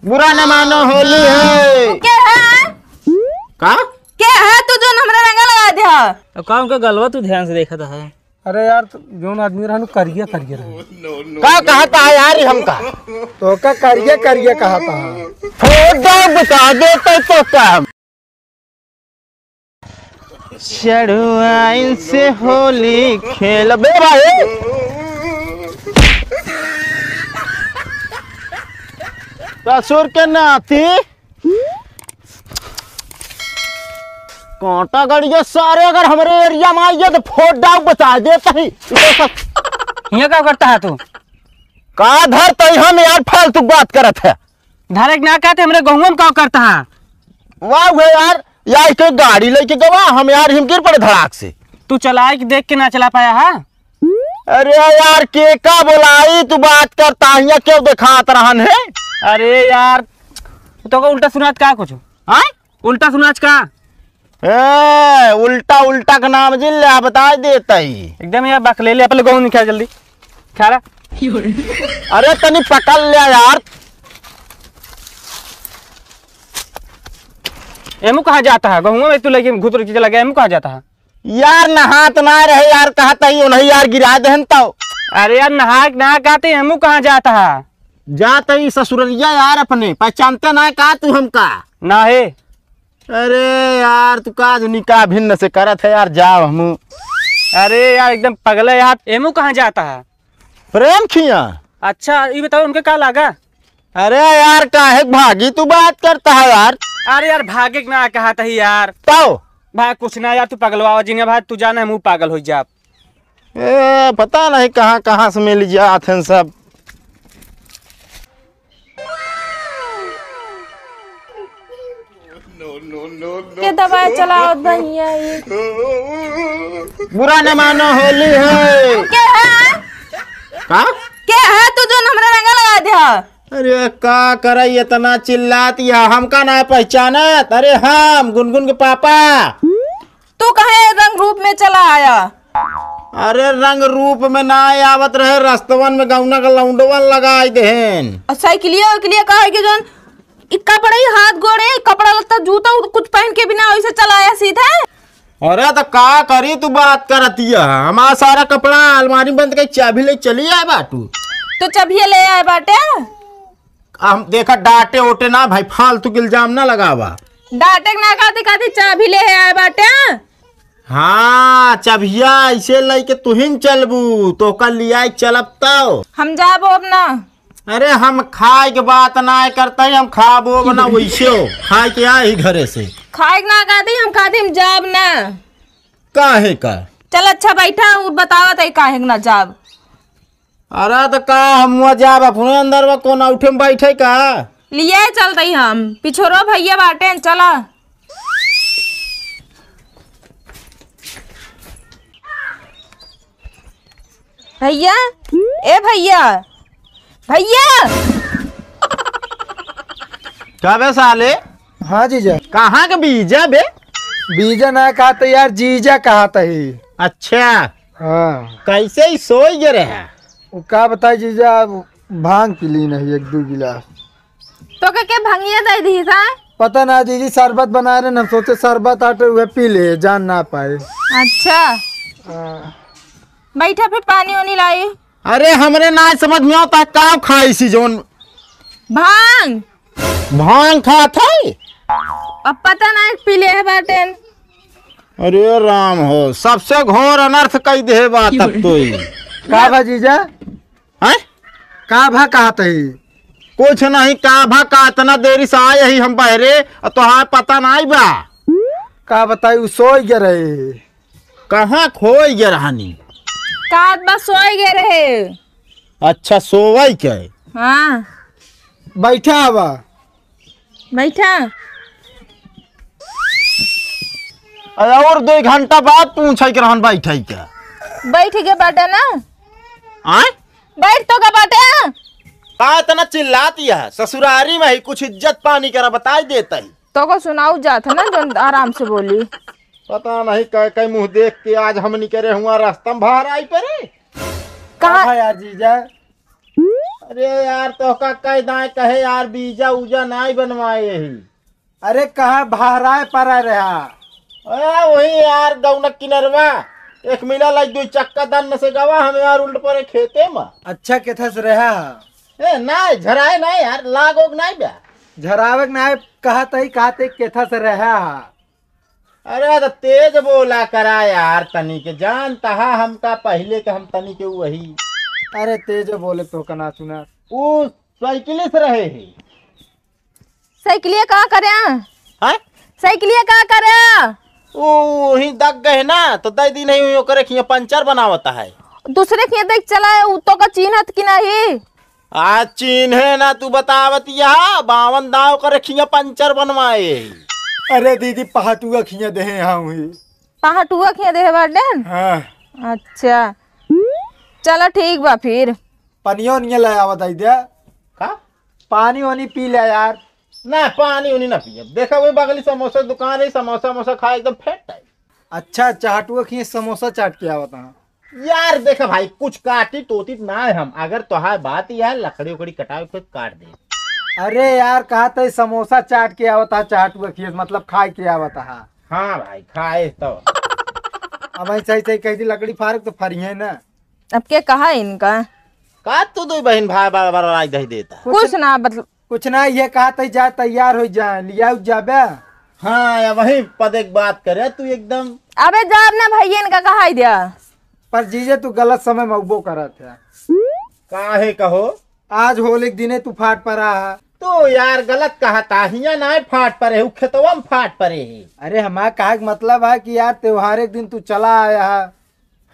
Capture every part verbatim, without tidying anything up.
बुरा न मानो, होली है। के है? का? के है तू जोन हमरा रंगा लगा दे है? अब का उनका गलवा तू ध्यान से देखत है? अरे यार, तू जोन आदमी रहनु करिया करिया रहे। का कहता है यार ई हमका? तो का करिया करिया कहता है? फोड़ दो, बता देते तो का हम। चढ़ुआइन से होली खेलबे भाई। ससुर के नाती। कांटा गड़िया सारे अगर हमरे एरिया में आइए तो फोड़ डाउ बता देता ही। हियाँ का करता है तू? का धर तई हम यार फालतू बात करत है। धरे के ना कहते हमरे गहुआ में का करता है? वाह हुए यार, यार के गाड़ी लेके गवा हम यार, हम गिर पड़े धड़ाक से। तू चलाए के देख के ना चला पाया है? अरे यार, के का बोलाई तू बात करता हिया, क्यों देखात रहन है? अरे यार, तो का उल्टा सुनात का कुछ? हाँ? उल्टा सुनाच का? ए, उल्टा उल्टा का नाम जिन ले, बता देता ही। एकदम यार बकलेले, अपने गहूं निकाल जल्दी। खा रहा। अरे तनी पकड़ ले यार। एमू कहाँ जाता है? गहुआ में तू लेकिन घुतुर चीज लगे, एमू कहाँ जाता है? यार नहात ना रहे यार, कहत ही उन्हें यार गिरा देहन तो। अरे यार नहा के ना कहते, एमू कहाँ जाता है? जात ही ससुररिया यार अपने, पहचानते ना का तू हमका? ना है। अरे यार, तू का दुनी का भिन्न से करत है यार, जाओ हमू। अरे यार, एकदम पगला यार, एमू कहाँ जाता है? प्रेम खिया। अच्छा, ये बताओ, उनके का लागा? अरे यार, काहे भागी तू बात करता है यार? अरे यार, भागे के ना कहा तही यार। तो? भाई, कुछ ना यार, तू पगलवा जिन्हें भाई, तू जाना है, मुँह पागल हो जा। ए, पता नहीं कहाँ, कहाँ से मिल जात हैं सब। के दबाए चलावत बा हियाँ ई? बुरा न मानो, होली है। के है? का? के है तू जोन हमरा रंगा लगा दे है? अरे का करई इतना चिल्लात या, हमका ना पहचानत? अरे हम गुनगुन के पापा। तू काहे रंग रूप में चला आया? अरे रंग रूप में ना आवत रहे, रस्तवन में गौना का लौंडवन लगाई देहेन। और साइकिलिया उइकिलिया काहे के जौन ई कपड़ा ही हाथ गोड़े, कपड़ा लत्ता जूता उ-, कुछ पहन के भी ना वैसे चला आया सीधे। अरे तो का करी तू बात करतिया, हमारा सारा कपड़ा अलमारी बंद कर चाबी ले चली आए बाटू। तो चाबिया ले आए बाटे। हम देखा डांटे ओटे ना भाई, फालतू के इल्जाम ना लगावा। डांटे के ना कहती, कहती चाबी ले आए बाटे। हाँ, चाबिया ऐसे लेके तुहिन चलबू, तो कल लिया चलब तो। हम जाबो अब ना। अरे हम खाए के बात ना करते, हम खाबो अब ना वैसे हो, खाए के आए ही घरे से। खाए के ना कहती, हम कहती हम जाब ना। काहे का? चल अच्छा बैठा, उ बतावत है काहे के ना जाब। अरे तो का हम हुआ जाब अपने अंदर में कौन उठे में बैठे का? लिए चलते हम, पिछोरो भैया बाटे, चला। भैया, ए भैया, भैया। का बे साले? हाँ जीजा। कहाँ के बीजा बे? बीजा ना कहा तो यार, जीजा कहा तही। अच्छा। हाँ। कैसे ही सोई गे रहे? वो का बताई जीजा, अब भांग पी ली नहीं एक दो गिलास। तो के, के भंगिया दे दी था? पता ना जीजी, शरबत बना रहे न, हम सोचे शरबत आटे हुए पी ले, जान ना पाए। अच्छा। हाँ। बैठा, फिर पानी वानी लाई। अरे हमरे ना समझ में आवता का खाई सी जौन। भांग। भांग खात है? अब पता ना पी ले है बाटेन। अरे राम हो, सबसे घोर अनर्थ कई दे बा तब तो ही। का भा जीजा? हैं? का भा कहत ही? कुछ नहीं, का भा का इतना देरी से आए ही हम बहरे, और तोहार पता नहीं बा। का बताई, उ सोई गे रहे। कहाँ खोई गे रहनी? कात बा सोई गे रहे। अच्छा, सोवई के? हाँ। बैठा हवा। बैठा। अरे और दो घंटा बाद पूछे के रहन बैठे के। बैठ के बाटे ना। आय? बैठ तो का बाटे। का इतना चिल्लाती है? ससुरारी में ही कुछ इज्जत पानी करा बताई देता ही। तो को सुनाऊ जात है ना, जो आराम से बोली। पता नहीं कई कई मुँह देख के आज हमनी करे हुआ रास्ता में बाहर आई परे। कहाँ? कहाँ यार जीजा? अरे यार, तोहका कह दाए कहे यार, बीजा उजा नाई बनवाए ही। अरे कहाँ बहराए परा रहा? अरे वही यार, गौना किनरवा, एक मिला लाई दो चक्का दन से गवा हम यार, उल्ट परे खेते में। अच्छा, केथा से रहा? ए, नाई, झराए नाई यार, लाग ओग नाई बा। झरावे के नाई, कहत ही, कहत ही, केथा से रहा? अरे, तो तेज बोला करा यार, तनी के जानता हा हमका पहिले के, हम तनी के वही। अरे, तेज बोले तो कना सुना। ऊ साइकिल से रहे ही। साइकिलिया का करे? हैं? साइकिलिया का करे? ऊ वहीं दग गए ना, तो दे दी नहीं, ओकरे खिया पंचर बनावता है। दूसरे खिया देख चला है, ऊ तो का चीन्हत की नहीं? आ चीन्हे ना तू बतावत, या बावन दाव करे खिया पंचर बनवाए। अरे दीदी, पहाटुआ खिया देहे यहाँ हुई। पहाटुआ खिया देहे बाटेन? हाँ। अच्छा, चलो ठीक बा फिर। पनिया ओनिया ले आवत आई दे। का? पानी ओनी पी ले यार। ना, पानी ओनी ना पियब। देखा, वही बगली समोसा दुकान है, समोसा वमोसा खा एकदम फिट है। अच्छा, चाटुआ खिए समोसा चाट के आवत हाँ। यार देखा भाई, कुछ काटी तोती ना है हम, अगर तोहार बात ही है, लकड़ी उकड़ी कटावे पे काट दे। अरे यार, कहा तई समोसा चाट के आवत हा, चाटुआ खिए, मतलब खाए के आवत हा। हाँ भाई, खाए तो। अब ऐसे ऐसे कह दी लकड़ी फारक तो फरिए ना। अब के कहा इनका? का तू दो बहन भाई बार बार राज दही देता? कुछ ना, मतलब कुछ ना, ये कहा तई जा, तैयार हो जा, लिया जाबे। हाँ, या वही पदे के बात करे तू एकदम। अबे जाब ना भैया, इनका कहा दिया। पर जीजे, तू गलत समय में उबो करत है। काहे कहो? आज होली के दिने तू फाट परा है। तो यार गलत कहा था, हिया ना फाट परे, उ खेतवा में फाट परे है। अरे हमारा कहा के मतलब है कि यार त्योहार के दिन तू चला आया है।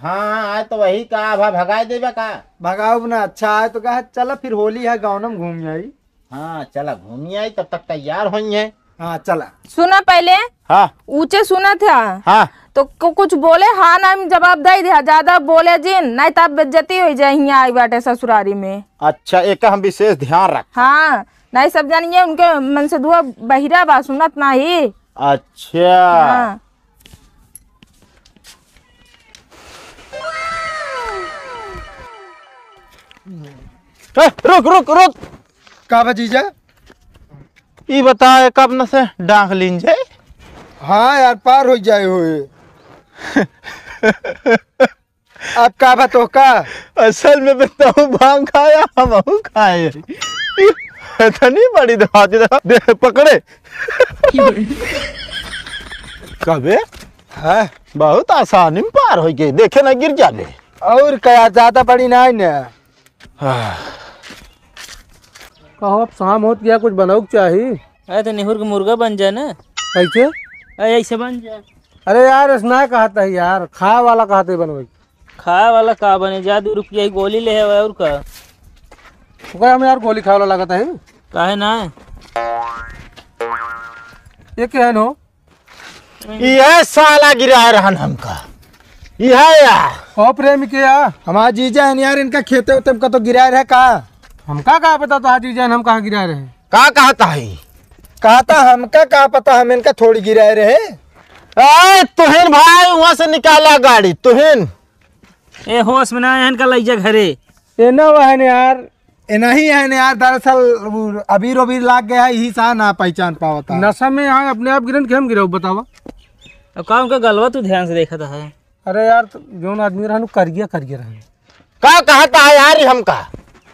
हाँ, आज तो वही का भा भगाए देबे का? भगाउब ना, अच्छा आए तो कहा चला फिर होली है गाँव में घूम आई। हाँ, चला घूमी आई, तब तक तैयार होई है। हाँ, चला। सुना पहले। हाँ। ऊंचे सुनत है। हाँ। तो कु-, कुछ बोले हाँ ना में जवाब दे दे, ज्यादा बोले जिन, नहीं तब बेइज्जती हो जाए हियाँ आई बाटे ससुरारी में। अच्छा, एक हम विशेष ध्यान रख। हाँ, नहीं सब जानिए उनके मन से दुआ बहिरा बा, सुनत नहीं। अच्छा। हाँ। ए, रुक, रुक, रुक। का बा जीजा? ई बता, कब न से डांग लीन जाए? हाँ यार, पार हो जाए होए। अब का बा तो का? असल में बताऊं, भांग खाया, हम खाए। इतनी बड़ी दवा दे, दे पकड़े। कबे? हाँ? बहुत आसानी में पार हो गए, देखे ना गिर जाबे। और क्या, ज्यादा बड़ी ना है ना। हाँ। कहो, अब शाम होत गया, कुछ बनाओ के चाही। अरे तो निहुर के मुर्गा बन जाए ना। कैसे? अरे ऐसे बन जाए। अरे यार, ऐसे ना कहता है यार, खाए वाला कहते बनवाई। खाए वाला का बने, जा दू रुपया की गोली ले आवे और का। ओकरा में यार गोली खाए वाला लागत है। काहे ना? ये क्या है नो? यह साला गिराए रहन हमका। यह यार। ओ प्रेम के या? हमार जीजा है यार, इनका खेते उते में कतो गिराए रहे का? हमका का पता तो जीजा है हम कहाँ गिराए रहे? का कहता है? कहता हमका का पता, हम इनका थोड़ी गिराए रहे। ए, तुहिन भाई, वहाँ से निकाला गाड़ी, तुहिन। ए, होश में ना है, इनका लइजा घरे। ए, ना वहन यार। ए, नहीं है यार, दरअसल वो अबीर उबीर लाग गया है, यही सा ना पहचान पावता। नशा में यहाँ अपने आप गिरन के हम गिराऊ, बतावा। अब का उनका गलवा तू ध्यान से देखत है? अरे यार, तो जौन आदमी रहनु, करिया, करिया रहे। का कहता है यार, ई हमका?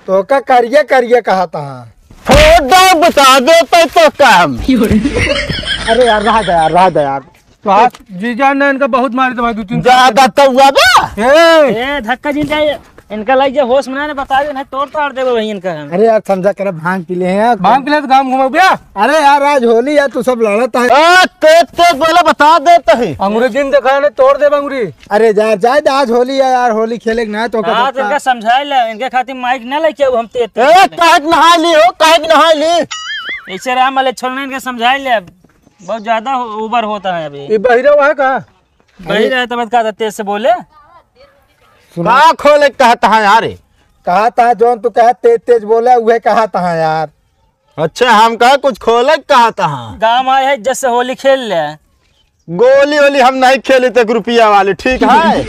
तो का करिया, करिया कहता है? फोटो बता दे तो, तो काम। अरे यार, रह दे यार, रह दे यार। तो आज जीजा ने इनका बहुत मारी तो भाई, दो तीन ज्यादा तो हुआ बा। ए! ए, धक्का जिन जाए, इनका लाइक जे होश में ना, ना बता दे, नहीं तोड़ ताड़ देबे वही इनका हम। अरे यार, समझा कर भांग पी ले हैं यार। भांग पी ले तो गाँव घुमाओ बे। अरे यार, आज होली यार, तू सब लड़त है। ए, तेज तेज बोला, बता देता है। अंगूरी जिन देखा है, तोड़ देबे अंगूरी। अरे जा, जा, जा, आज होली है यार, होली खेले के ना तो का हाँ, तो करता? इनका समझाए ले, इनके खातिर माइक ना लेके आओ, हम तेज तेज ए, बोले। काहे के नहाए ली हो, काहे के नहाए ली? ऐसे राम वाले छोड़ने, इनके समझाए ले, बहुत ज्यादा हो-, ओवर होता है अभी। ये बहिरा हुआ है का? बहिरा है तो बात का तेज से बोले। सुना। का खोले के कहता है यार? कहता है जौन तू कहे तेज तेज बोले, उहे कहता है यार। अच्छा, हम कहा कुछ खोले के कहता है। गाँव आए है, जैसे होली खेल ले। गोली वोली हम नहीं खेली तक रुपया वाली, ठीक है?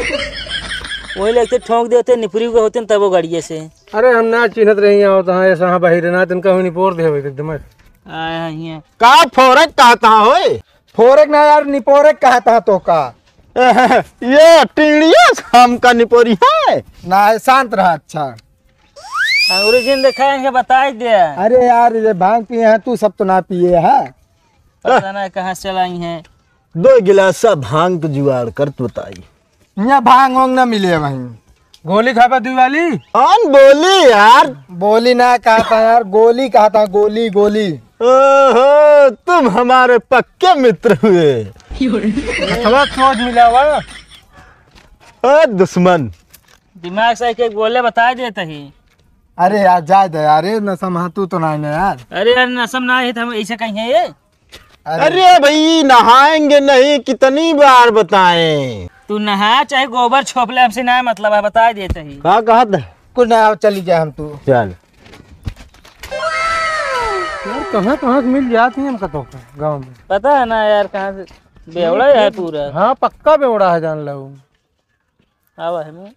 वही लगते ठोंक देते, निपुरी के होते न तबो गाड़िए से। अरे हम ना चिन्हत रही, आओ तो हाँ, ऐसा हाँ बाहिर ना, तिनका हुई निपोर दे हुए एकदम। आया हियाँ। का फोरक कहता होए? फोरक ना यार, निपोरक कहता तो का? ये टीड़िया शाम का निपोरी है। ना है, शांत रहा। अच्छा। अंग्रेजी में देखा है, इनके बताई दे। अरे यार, ये भांग पिए हैं, तू सब तो ना पिए है। पता ना कहाँ से चलाई हैं। दो गिलासा भांग तो जुगाड़ कर तो बताई। यहाँ भांग वांग ना मिले वहीं। गोली खाबा दुई वाली? कौन बोली यार? बोली ना कहता यार, गोली कहता, गोली, गोली। ओहो, तुम हमारे पक्के मित्र हुए। हथवा चोट मिला हुआ। ओ दुश्मन। दिमाग से एक एक बोले बता देते ही। अरे यार, जाए दे यार, ये नशा में तू तो ना है ना यार। अरे यार, नशा में ना है तो हम ऐसे कहीं है ये। अरे। अरे भाई, नहाएंगे नहीं, कितनी बार बताएं? तू नहा, चाहे गोबर छोप ले, हमसे ना मतलब है, बता देते ही। का कहत है? कुछ ना, आओ, चली जाए हम तू। चल। यार, कहाँ, कहाँ से मिल जाती है हमका तो गाँव में? पता है ना यार, कहाँ से बेवड़ा है पूरा। हाँ, पक्का बेवड़ा है, जान लो। आवा है मैं।